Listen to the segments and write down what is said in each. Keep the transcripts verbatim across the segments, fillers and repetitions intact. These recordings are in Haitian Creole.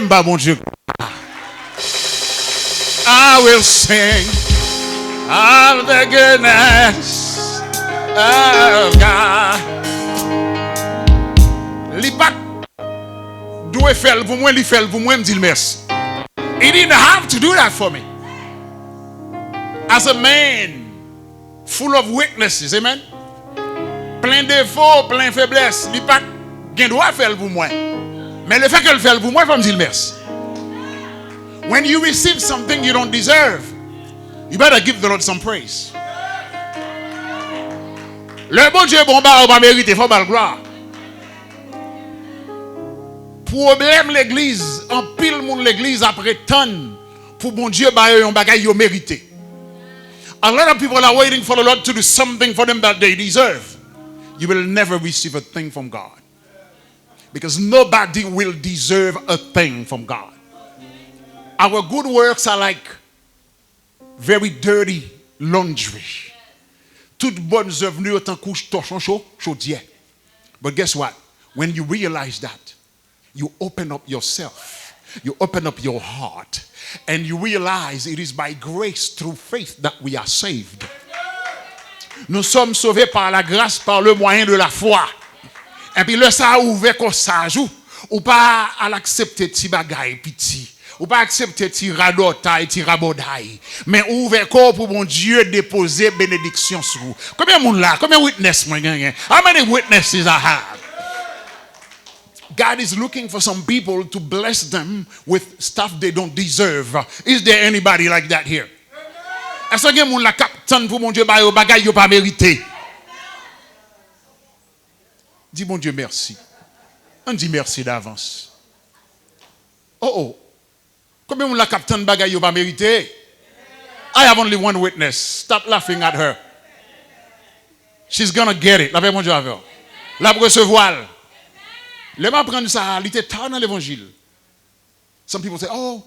m ba Bondye. I will sing of the goodness of God. Li pa t dwe fè l pou mwen, li fè l pou mwen, m di l mèsi. He didn't have to do that for me. As a man full of weaknesses, amen. Plen defo, plen feblès, li pa t gen dwa fè l pou mwen. Men lefètke l fè l pou mwen, fò m di l mèsi. When you receive something you don't deserve, you better give the Lord some praise. Lè Bondye bon ba ou pa merite, fò ba l glwa. Pwoblèm legliz, anpil moun legliz ap ret tann pou Bondye ba yo yon bagay yo merite. A lot of people are waiting for the Lord to do something for them that they deserve. You will never receive a thing from God. Because nobody will deserve a thing from God. Our good works are like very dirty laundry. Tout bòn zèv nou yo tankou tòchon cho, chodyè. But guess what? When you realize that, you open up yourself, you open up your heart, and you realize it is by grace through faith that we are saved. Nous sommes sauvés par la grâce, par le moyen de la foi. Epi lè sa a ouvè kò saj ou, ou pa al aksepte ti bagay piti. Ou pa aksepte ti radòtay, ti rabòday. Men ou ouvè kò w pou Bondye depoze benediksyon sou ou. Konbyen moun la? Konbyen witness mwen genyen? How many witnesses I have? God is looking for some people to bless them with stuff they don't deserve. Is there anybody like that here? Èske gen moun la k ap tann pou Bondye ba yo bagay yo pa merite? Di Bondye mèsi. Ann di mèsi davans. Oh, oh. Konbyen moun la k ap tann bagay yo pa merite? I have only one witness. Stop laughing at her. She's gonna get it. Lapè Bondye avè w. L ap resevwa l. Lè m aprann sa, li te ta nan levanjil. Some people say, "Oh,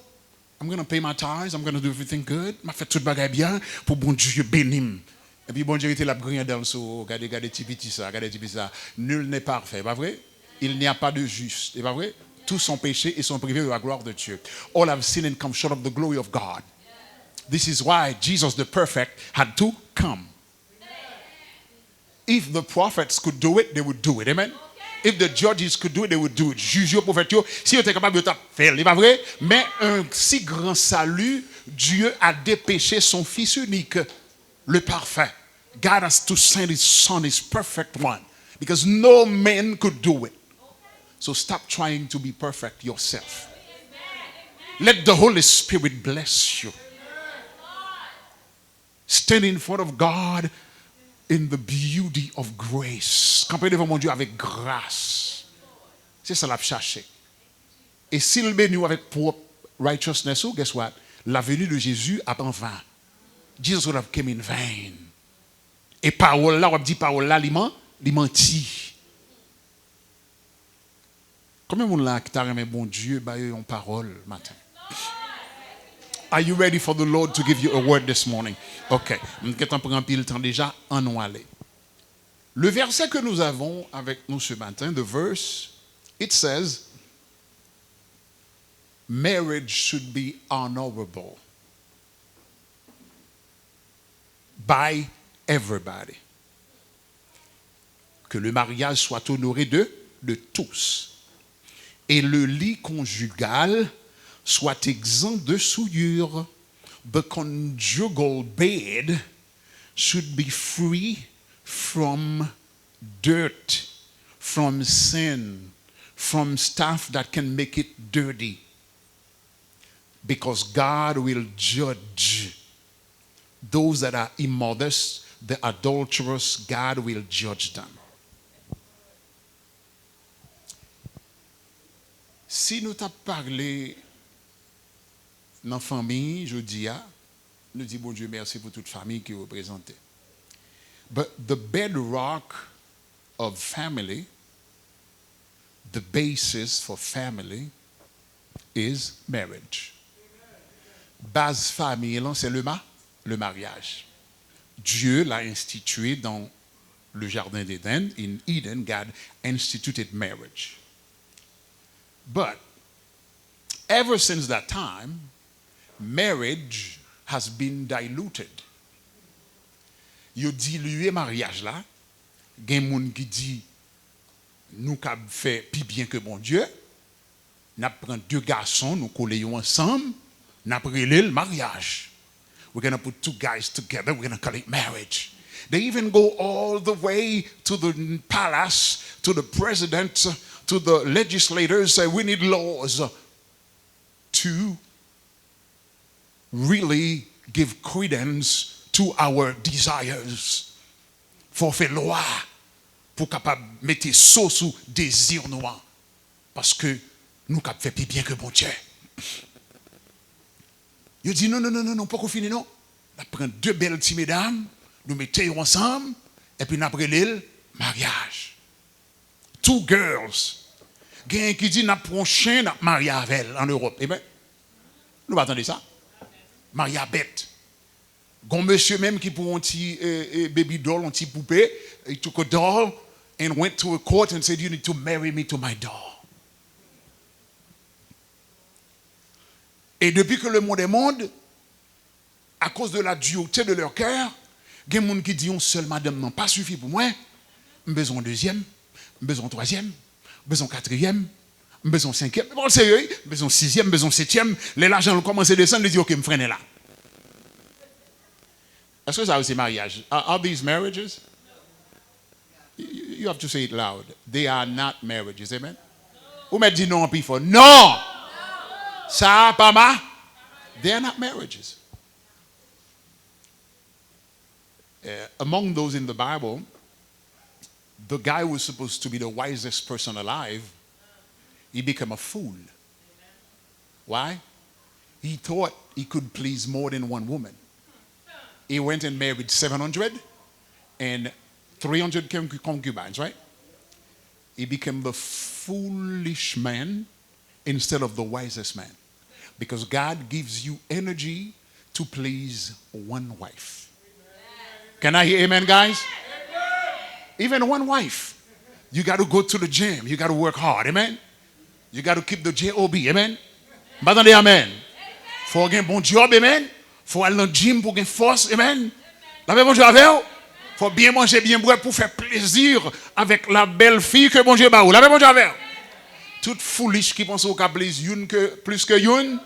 I'm gonna pay my tithes, I'm gonna do everything good. M ap fè tout bagay byen pou Bondye beni m." Epi Bondye rete l ap griyen dan l sou ou. Gade, gade ti piti sa, gade ti piti sa. Nul n'est parfait, pa vre? Il n'y a pas de juste, e pa vre? Tous sont péchés et sont privés de la gloire de Dieu. All have sinned and come short of the glory of God. This is why Jesus the perfect had to come. If the prophets could do it, they would do it. Amen. If the judges could do it, they would do it. Jij yo, pwofèt yo, si yo te kapab, yo t ap fè l. E pa vre? Mais un si grand salut, Dieu a dépêché son Fils unique, le parfait. God has to send his Son, his perfect one, because no man could do it. So stop trying to be perfect yourself. Let the Holy Spirit bless you. Stand in front of God in the beauty of grace. Kanpe devan Bondye avèk gras. Se sa l ap chache. E si l beni w avèk pwòp righteousness ou, guess what? La venue de Jésus ap an ven. Jesus would have came in vain. E pawòl la, w ap di pawòl la, li man-, li manti. Konbyen moun la ki ta renmen Bondye ba yo yon pawòl maten? Are you ready for the Lord to give you a word this morning? Ok, m gentan pran anpil tan deja, ann nou ale. Le verset que nous avons avec nous ce matin, the verse, it says, marriage should be honorable by everybody. Que le mariage soit honoré de, de tous. Et le lit conjugal soit exempt de souillure. The conjugal bed should be free from dirt, from sin, from stuff that can make it dirty. Because God will judge those that are immodest, the adulterous, God will judge them. Si nou t ap pale nan fanmi jodi a, nou di Bondye mèsi pou tout fanmi ki reprezante. But the bedrock of family, the basis for family is marriage. Baz fanmi lan se le ma-, le mariage. Dieu l'a institué dans le jardin d'Éden, in Eden, God instituted marriage. But Ever since that time, marriage has been diluted. Yo dilye maryaj la. Gen moun ki di, nou kab fè pi byen ke Bondye. N ap pran de gason, nou kole yo ansanm, n ap rele l maryaj. We're gonna put two guys together, we're gonna call it marriage. They even go all the way to the palace, to the president, to the legislators, say we need laws to really give credence to our desires. Fò w fè lwa pou w kapab mete so sou dezi nou an. Paske nou kab fè pi byen ke Bondye. Yo di, non, non, non, non, non, poko fini, non. N ap pran de bèl ti medam, nou mete yo ansanm, epi n ap rele l maryaj. Two girls. Genyen ki di, n ap pran yon chen, n ap marye avè l ann Ewòp. Amen. Nou pa tande sa? Marye a bèt. Gon mesye menm ki pran yon ti, eh, eh, baby doll, yon ti poupe, he took a doll and went to a court and said, you need to marry me to my doll. Et depuis que le monde est monde, à cause de la dureté de leur cœur, gen moun ki di yon sèl madanm nan pa sifi pou mwen, m bezwen yon dezyèm, m bezwen yon twazyèm, m bezwen yon katriyèm, m bezwen yon senkyèm. Bon, serye, wi, m bezwen yon sizyèm, m bezwen yon setyèm. Lè lajan l kòmanse desann, li di, ok, m frennen la. Èske sa yo se maryaj? Are, are these marriages? You, you have to say it loud. They are not marriages. Amen? Ou mèt di non pi fò. Non! Sa a pa ma. They are not marriages. Uh, among those in the Bible, the guy who was supposed to be the wisest person alive, he became a fool. Why? He thought he could please more than one woman. He went and married seven hundred and three hundred concu-, concubines, right? He became the foolish man instead of the wisest man. Because God gives you energy to please one wife. Can I hear amen, guys? Even one wife. You got to go to the gym. You got to work hard. Amen. You got to keep the J O B. Amen. M pa tande amen. Fò w gen bon job. Amen. Fò w al nan gym pou w gen fòs. Amen. Lapè Bondye avè w. Fò w byen manje, byen bwè pou w fè plezi avèk la bèl fi ke Bondye ba ou. Lapè Bondye avè w. Tout foolish ki panse w ka please youn ke, plis ke youn,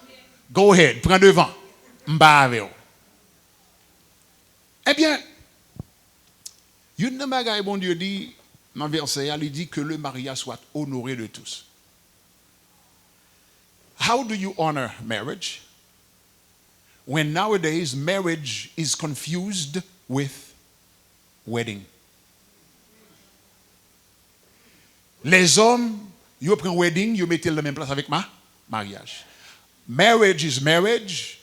go ahead, pran devan. M pa avè w. Ebyen, youn nan bagay Bondye di nan vèsè a, li di, que le mariage soit honoré de tous. How do you honor marriage when nowadays marriage is confused with wedding? Lèzòm, yo pran wedding, yo mete l nan menm plas avèk ma, maryaj. Marriage is marriage,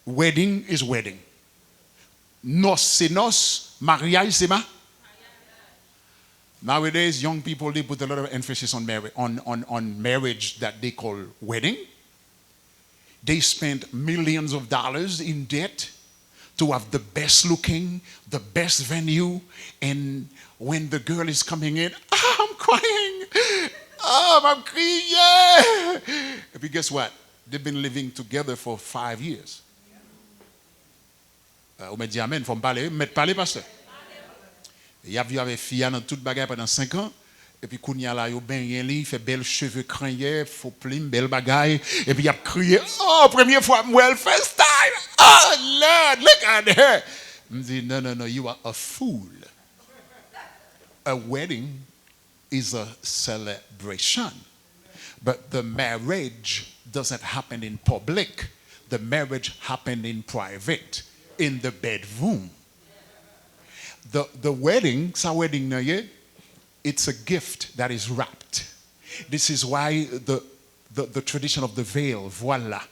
wedding is wedding. Nòs se nòs, maryaj se ma. Nowadays, young people, they put a lot of emphasis on marriage, on, on, on marriage that they call wedding. They spend millions of dollars in debt to have the best looking, the best venue, and when the girl is coming in, "Ah, I'm crying. Ah, m ap kriye." Epi guess what? They've been living together for five years. Ah, ou mèt di amen, fò m pale, wi, m mèt pale, pastè. Y ap viv avèk fi a nan tout bagay pandan senk an, epi kounye a la, yo benyen li, fè bèl cheve krenyè, fo plim, bèl bagay, epi y ap kriye, "Oh, premye fwa m wè l, first time! Oh, Lord, look at her!" M di, "No, no, no, you are a fool. A wedding is a celebration. But the marriage doesn't happen in public. The marriage happened in private, in the bedroom." The, the wedding, sa wedding nan ye, it's a gift that is wrapped. This is why the, the, the tradition of the veil, vwal la,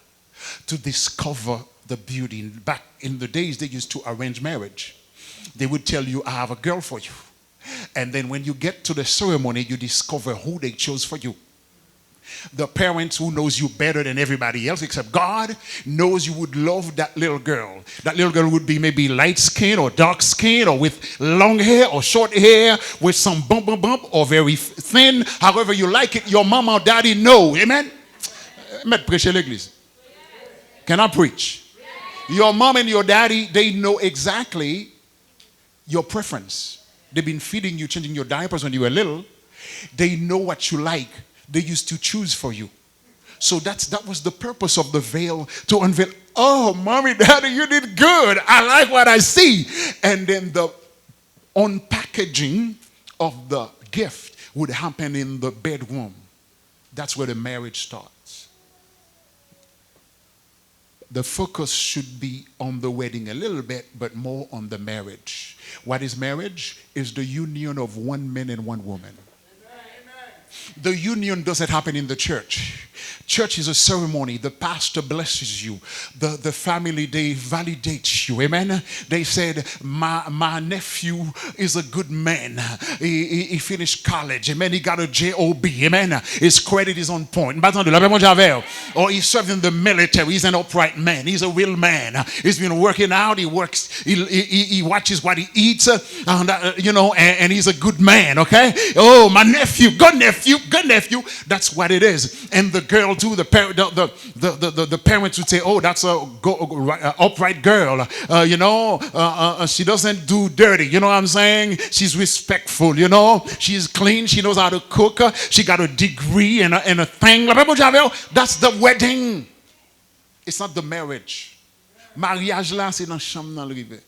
to discover the beauty. Back in the days, they used to arrange marriage. They would tell you, "I have a girl for you." And then when you get to the ceremony, you discover who they chose for you. The parents who knows you better than everybody else except God knows you would love that little girl. That little girl would be maybe light skin or dark skin or with long hair or short hair, with some bump, bump, bump, or very f-, thin. However you like it, your mama or daddy know. Amen? Uh, Mèt preche legliz. Can I preach? Your mom and your daddy, they know exactly your preference. They've been feeding you, changing your diapers when you were little. They know what you like. They used to choose for you. So that's, that was the purpose of the veil, to unveil. Oh, mommy, daddy, you did good. I like what I see. And then the unpackaging of the gift would happen in the bedroom. That's where the marriage starts. The focus should be on the wedding a little bit, but more on the marriage. What is marriage? Is the union of one man and one woman. The union doesn't happen in the church. Church is a ceremony. The pastor blesses you. The, the family, they validate you. Amen. They said, my, my nephew is a good man. He, he, he finished college. Amen. He got a J O B. Amen. His credit is on point. M pa tande, lapè Bondye avè w. Or he served in the military. He's an upright man. He's a real man. He's been working out. He works. He, he, he, he watches what he eats. Uh, and, uh, you know, and, and he's a good man, okay? Oh, my nephew, good nephew, good nephew. That's what it is. And the girl too, the parent, the, the, the, the, the, the parents would say, oh, that's a go, uh, upright girl. Uh, you know, uh, uh, uh, she doesn't do dirty. You know what I'm saying? She's respectful, you know? She's clean. She knows how to cook. Uh, she got a degree and a, and a thing. Lapè Bondye avè w. That's the wedding. It's not the marriage. Maryaj la, se nan chanm nan l rive.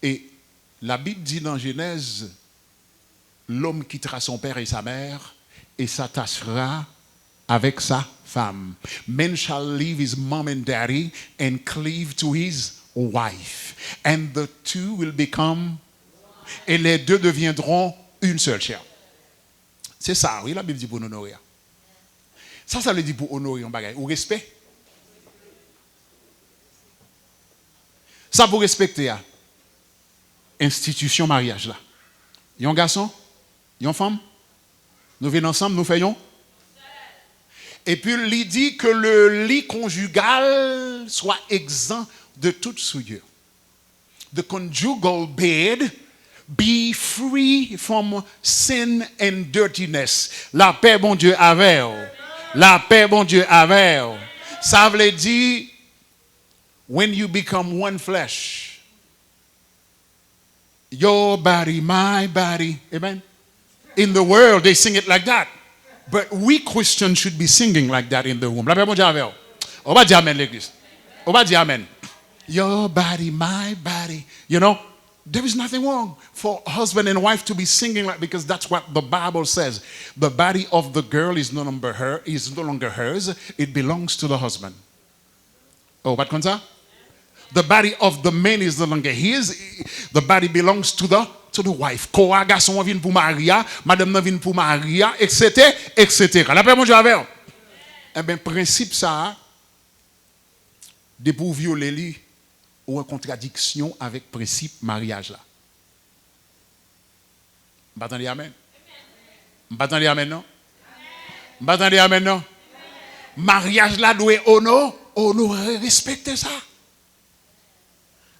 E Labib di nan Jenèz, l'homme quittera son père et sa mère et s'attachera avec sa femme. Man shall leave his mom and daddy and cleave to his wife. And the two will become, et les deux deviendront une seule chair. Se sa, wi, Labib di pou n onore a. Sa, sa vle di pou onore yon bagay. Ou respè. Sa pou respekte a. Enstitisyon maryaj la. Yon gason, yon fanm, nou vin ansanm, nou fè yon. Epi li di que le lit conjugal soit exempt de toute souillure. The conjugal bed be free from sin and dirtiness. Lapè Bondye avè w. Lapè Bondye avè w. Sa vle di, when you become one flesh, your body, my body. Amen. In the world, they sing it like that. But we Christians should be singing like that in the room. Lapè Bondye avè w. Ou pa di amen, legliz. Ou pa di amen. Your body, my body. You know, there is nothing wrong for husband and wife to be singing like, because that's what the Bible says. The body of the girl is no longer her, is no longer hers. It belongs to the husband. Oh, ou pa t konn sa? The body of the man is no longer his. The body belongs to the, to the wife. Kò a gason an vin pou mari a, madanm nan vin pou mari a, et cetera, et cetera. Lapè Bondye avè w. Enben, prensip sa a, depi w vyole li, ou an kontradiksyon avèk prensip maryaj la. M pa tande amèn. M pa tande amèn, non. M pa tande amèn, non. Maryaj la dwe ono-, onore, respekte sa.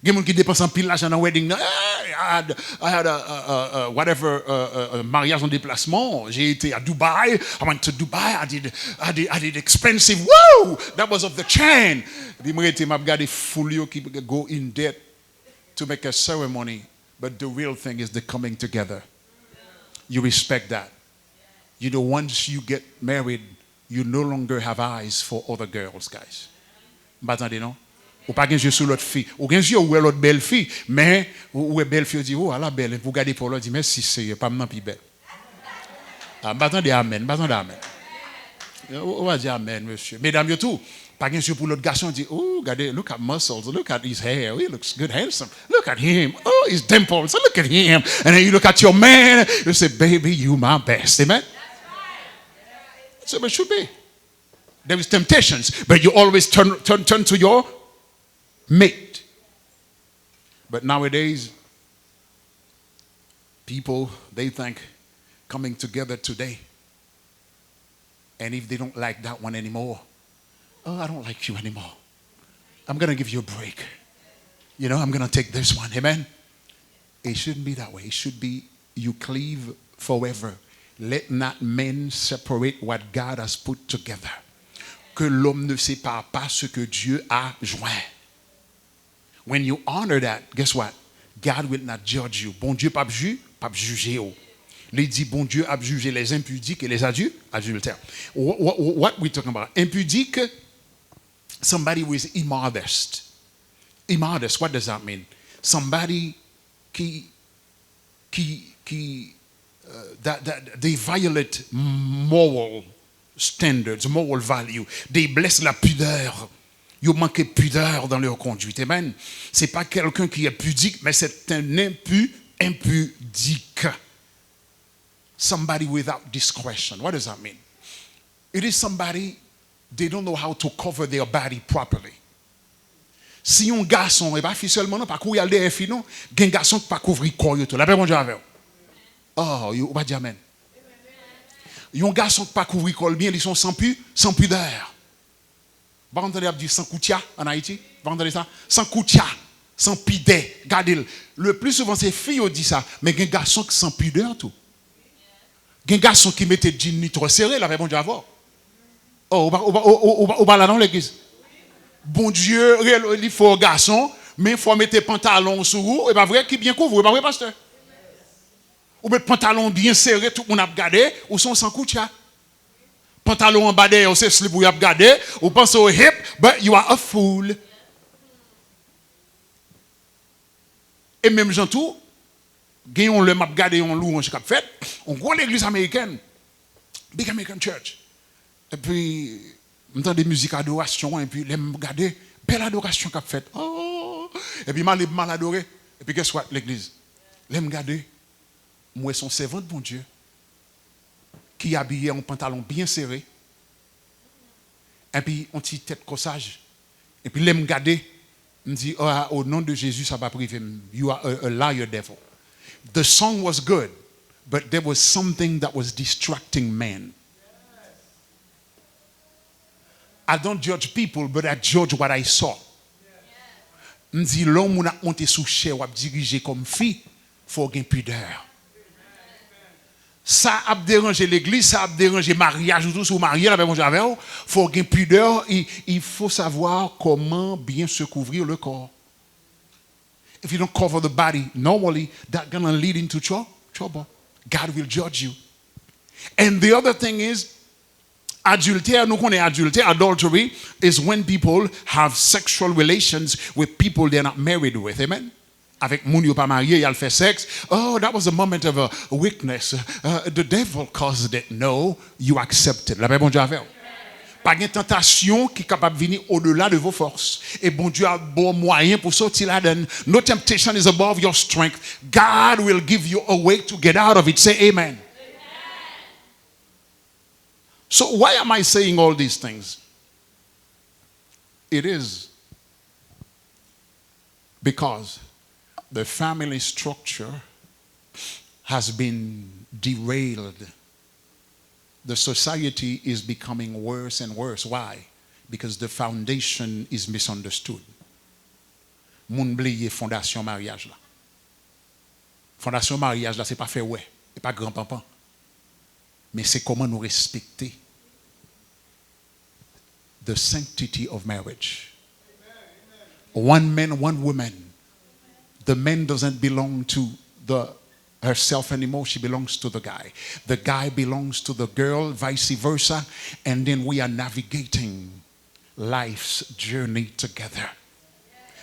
Gen moun ki depanse anpil lajan nan wedding nan. Hey, I had, I had a, a, a, a whatever, a, a, a maryaj an deplasman. J'ai été à Dubaï. I went to Dubai. I did, I did, I did expensive. Woo! That was off the chain. Epi mwen rete, m ap gade foul yo ki go in debt to make a ceremony. But the real thing is the coming together. You respect that. You know, once you get married, you no longer have eyes for other girls, guys. M pa tande, non. Ou pa gen zye sou lòt fi. Ou gen zye, ou wè lòt bèl fi, men ou, ou wè bèl fi, ou di, oh, ala bèl. Epi ou gade pa w la, ou di, mèsi Seyè, pa m nan pi bèl. Ah, m pa tande amèn, m pa tande amèn. Ou, ou pa di amèn, mesye. Medam yo tou, pa gen zye pou lòt gason, di, oh, gade, look at muscles, look at his hair, he looks good, handsome, look at him, oh, his dimples, look at him. And then you look at your man, you say, baby, you my best. Amen? So it should be. There is temptations, but you always turn, turn, turn to your mate. But nowadays, people, they think coming together today, and if they don't like that one anymore, oh, I don't like you anymore. I'm gonna give you a break. You know, I'm gonna take this one. Amen? It shouldn't be that way. It should be you cleave forever. Let not men separate what God has put together. Que l'homme ne sépare pas ce que Dieu a joint. When you honor that, guess what? God will not judge you. Bondye p ap ju, p ap jije w. Li di Bondye ap jije les impudiques et les adu- adultères. What, what, what we talking about? Impudique, somebody who is immodest. Immodest, what does that mean? Somebody ki, ki, ki, uh, that, that they violate moral standards, moral value. They bless la pudeur. Yo manke pudeur dans leur conduite. Amen. C'est pas quelqu'un qui est pudique, mais c'est un impu, impudique. Somebody without discretion. What does that mean? It is somebody, they don't know how to cover their body properly. Si yon gason, e pa fi sèlman non, pa kouri al dèyè fi non, gen gason ki pa kouvri kò yo tou. Lapè Bondye avè w. Oh, yo, ou pa di amèn. Yon gason ki pa kouvri kò l byen, li se yon san pi, san pidè. Ou pa konn tande y ap di san koutya ann Ayiti? Ou pa konn tande sa? San koutya, san pidè. Gade l. Le pli souvan se fi yo di sa, men gen gason ki san pidè tou. Gen gason ki mete djin li twò sere, lapè Bondye avè w. Oh, ou pa, ou pa, ou, ou, ou pa, ou pa la non legliz. Bondye rele li fè w gason, men fò w mete pantalon w sou ou, e pa vre, ki byen kouvri, e pa vre, pastè? Ou met pantalon w byen sere, tout moun ap gade, ou se yon san koutya. Pantalon anba dèyè w se slip ou y ap gade, ou panse w hip, but you are a fool. E menm jan tou, gen yon lè m ap gade yon lwanj k ap fèt, yon gwo legliz amerikèn, big American church. Epi, m tande mizik adorasyon an, epi lè m gade, bèl adorasyon k ap fèt. Oh! Epi m ale, m al adore. Epi guess what, legliz? Lè m gade, m wè se yon sèvant Bondye ki abiye an yon pantalon byen sere, epi yon ti tèt kòsaj. Epi lè m gade, m di, oh, o non de Jezi, sa p ap rive m. You are a, a liar, devil. The song was good, but there was something that was distracting man. I don't judge people, but I judge what I saw. M di, lè yon moun ap monte sou chè w ap dirije kòm fi, fò w gen pidè. Sa ap deranje legliz, sa ap deranje maryaj ou tou, si w marye, lapè Bondye avè w, fò w gen pidè, il, il faut savoir comment bien se couvrir le corps. If you don't cover the body normally, that gonna lead into trou- trouble. God will judge you. And the other thing is, adultère, nou konnen adultère, adultery, is when people have sexual relations with people they're not married with. Amen? Avèk moun yo pa marye, y al fè sèks. Oh, that was a moment of a weakness. Uh, the devil caused it. No, you accept it. Lapè Bondye avè w. Pa gen tantasyon ki kapab vini odela de vos forces. E Bondye ap ba w mwayen pou soti ladan l. No temptation is above your strength. God will give you a way to get out of it. Say amen. So why am I saying all these things? It is because the family structure has been derailed. The society is becoming worse and worse. Why? Because the foundation is misunderstood. Moun bliye fondasyon maryaj la. Fondasyon maryaj la, se pa fè wè, e pa gran panpan. Men se kòman nou respekte the sanctity of marriage. One man, one woman. The man doesn't belong to the herself anymore. She belongs to the guy. The guy belongs to the girl, vice versa. And then we are navigating life's journey together.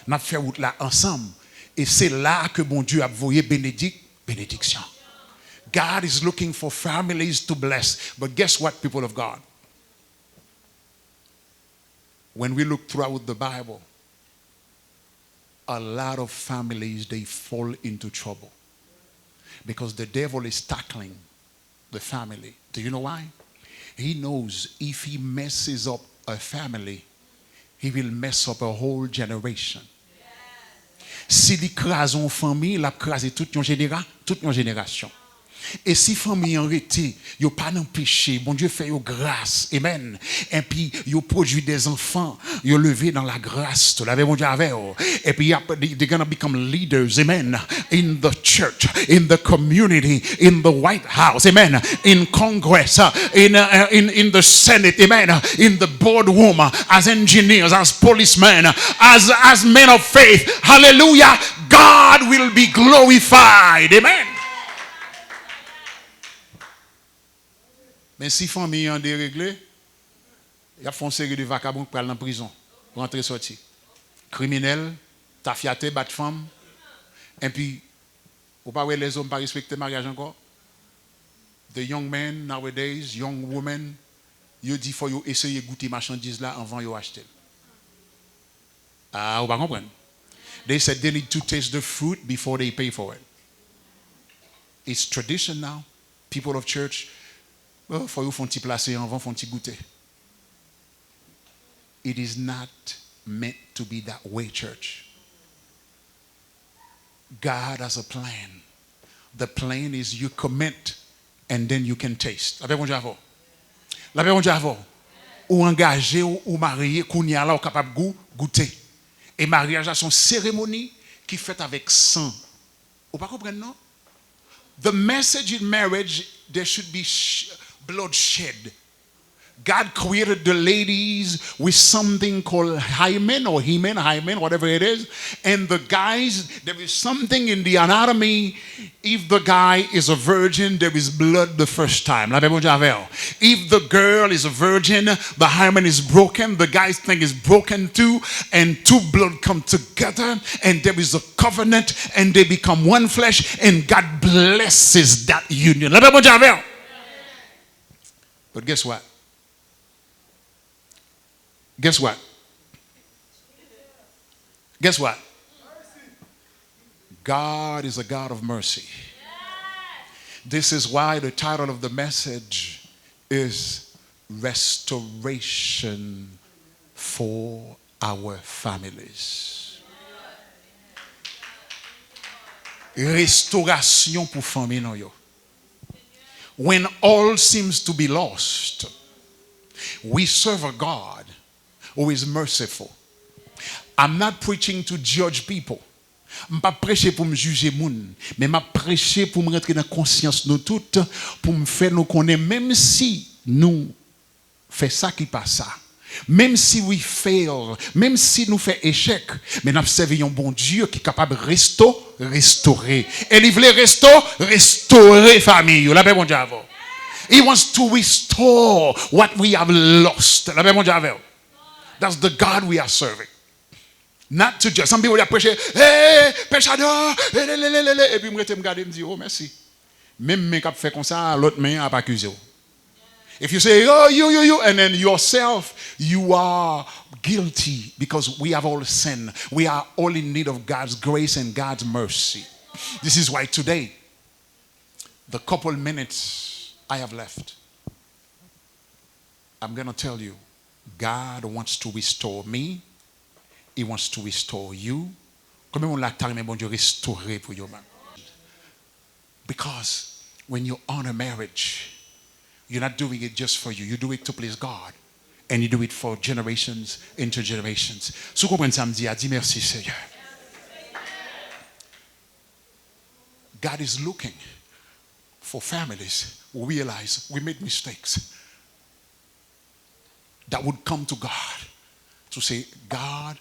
N ap fè wout la ansanm. E se la ke Bondye ap voye benedik-, benediksyon. God is looking for families to bless. But guess what, people of God? When we look throughout the Bible, a lot of families, they fall into trouble because the devil is tackling the family. Do you know why? He knows if he messes up a family, he will mess up a whole generation. Si li kraze yon fanmi, l ap kraze tout yon jenera-, tout yon jenerasyon. E si fanmi an rete, yo pa nan peche, Bondye fè yo gras, amen. Epi yo pwodui dè zanfan, yo leve dans la grâce tou. Lapè Bondye avè w. Epi y ap, they, they're gonna become leaders, amen, in the church, in the community, in the White House, amen, in Congress, uh, in, uh, in, in the Senate, amen, in the boardroom, uh, as engineers, as policemen, uh, as, as men of faith. Hallelujah. God will be glorified. Amen. Men si fanmi an deregle, y ap fè yon seri de vakabon k pral nan prizon, rantre sòti. Kriminèl, tafyatè, bat fanm. Epi, ou pa wè lèzòm pa respekte maryaj ankò? The young men nowadays, young women, yo di fò yo eseye goute machandiz la anvan yo achte l. Ah, ou pa konprann. They said they need to taste the fruit before they pay for it. It's tradition now. People of church, oh, fò yo fè yon ti plase anvan, fè yon ti goute. It is not meant to be that way, church. God has a plan. The plan is you commit and then you can taste. Lapè Bondye avè w. Lapè Bondye avè w. Ou angaje w, ou marye, kounye a la ou kapab gou, goute. E maryaj la se yon seremoni ki fèt avèk san. Ou pa konprann non? The message in marriage, there should be sh- bloodshed. God created the ladies with something called hymen or hymen, hymen, whatever it is. And the guys, there is something in the anatomy. If the guy is a virgin, there is blood the first time. Lapè Bondye avè w. If the girl is a virgin, the hymen is broken, the guy's thing is broken too, and two blood come together, and there is a covenant, and they become one flesh, and God blesses that union. Lapè Bondye avè w. But guess what? Guess what? Guess what? God is a God of mercy. This is why the title of the message is Restoration for Our Families. Restorasyon pou fanmi nou yo. When all seems to be lost, we serve a God who is merciful. I'm not preaching to judge people. M p ap preche pou m jije moun, men m ap preche pou m rantre nan konsyans nou tout, pou m fè nou konnen, menm si nou fè sa ki pa sa, menm si we fail, menm si nou fè echèk, men n ap sèvi yon Bondye ki kapab resto, restore. E li vle resto, restore fanmi yo. Lapè Bondye avè w. He wants to restore what we have lost. Lapè Bondye avè w. That's the God we are serving. Not to judge. Some people ap preche, hey, pechadò, hey, lelelelele. Epi m rete m gade, m di, oh, mèsi. Menm men k ap fè konsa, lòt men an ap akize w. If you say, oh, you, you, you, and then yourself, you are guilty because we have all sinned. We are all in need of God's grace and God's mercy. This is why today, the couple minutes I have left, I'm gonna tell you, God wants to restore me. He wants to restore you. Konbyen moun la ta renmen Bondye restore pou yo menm? Because when you honor marriage, you're not doing it just for you. You do it to please God. And you do it for generations into generations. Si w konprann sa m di a, di mèsi, Seyè. God is looking for families who realize we made mistakes, that would come to God to say, God,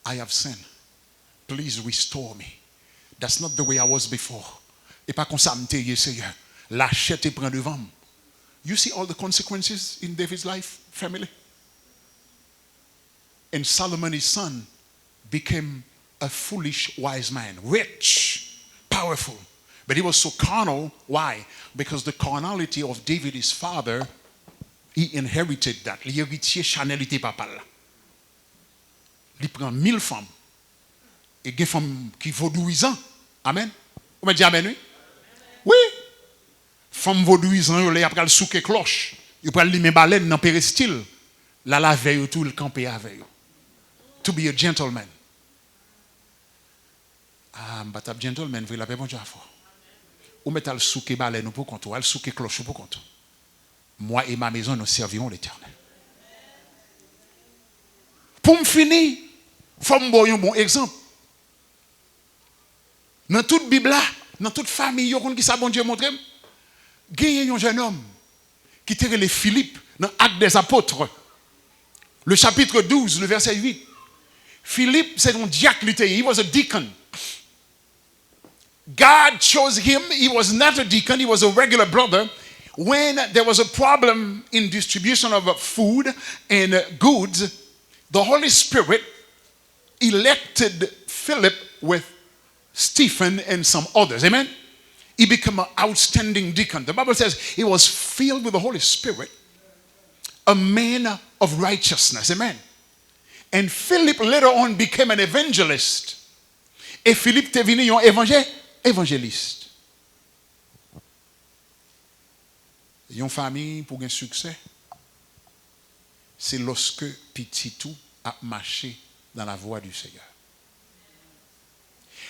I have sinned. Please restore me. That's not the way I was before. E pa konsa m te ye, Seyè. Lachè te pran devan m. You see all the consequences in David's life, family? And Solomon, his son, became a foolish wise man, rich, powerful. But he was so carnal. Why? Because the carnality of David, his father, he inherited that. Li eritye chanèlite papa l la. Li pran mil fanm. E gen fanm ki vodouyizan. Amen. Ou mèt di amen, wi. Wi. Fanm vodouyizan yo, lè y ap pral souke klòch, yo pral limen balèn nan perestil, l al avè yo tou, l kanpe avè yo. To be a gentleman. Ah, m pa t ap gentleman vre, lapè Bondye avè w. Ou mèt al souke balèn ou pou kont ou, al souke klòch ou pou kont ou. Moi et ma maison, nous servirons l'Éternel. Pou m fini, fò m ba w yon bon egzanp. Nan tout Bib la, nan tout famiy yo, konn ki sa Bondye montre m? Genyen yon jennonm ki te rele Filip nan Actes des Apôtres, le chapitre douze, le verset huit. Filip, se yon dyak li te ye. He was a deacon. God chose him. He was not a deacon, he was a regular brother. When there was a problem in distribution of food and goods, the Holy Spirit elected Philip with Stephen and some others. Amen? He became an outstanding deacon. The Bible says he was filled with the Holy Spirit, a man of righteousness. Amen? And Philip later on became an evangelist. E Filip te vini yon evanje-, evanjelis. Yon fanmi pou gen siksè, se lòske pitit ou ap mache dans la voie du Seigneur.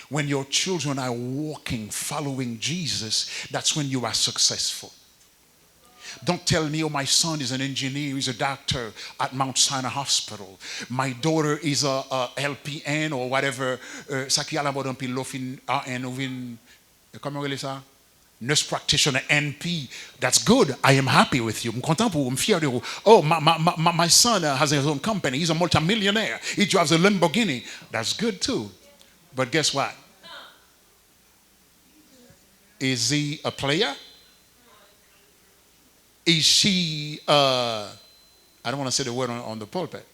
When your children are walking, following Jesus, that's when you are successful. Don't tell me, "Oh, my son is an engineer, he's a doctor at Mount Sinai Hospital. My daughter is a, a L P N or whatever." Euh, sa ki alamòd anpil, lè w fin R N, ou vin, kòman yo rele sa? Nurse practitioner, N P. That's good. I am happy with you. M kontan pou ou, m fyè de ou. "Oh, my, my, my, my son uh, has his own company. He's a multimillionaire. He drives a Lamborghini." That's good too. But guess what? Is he a player? Is she, uh, I don't want to say the word on, on the pulpit.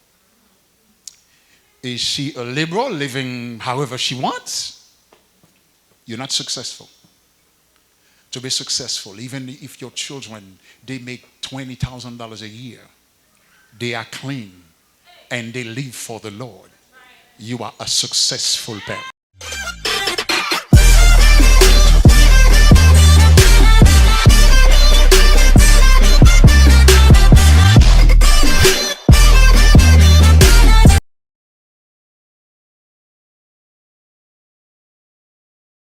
Is she a liberal, living however she wants? You're not successful. To be successful, even if your children, they make twenty thousand dollars a year, they are clean, and they live for the Lord, you are a successful parent.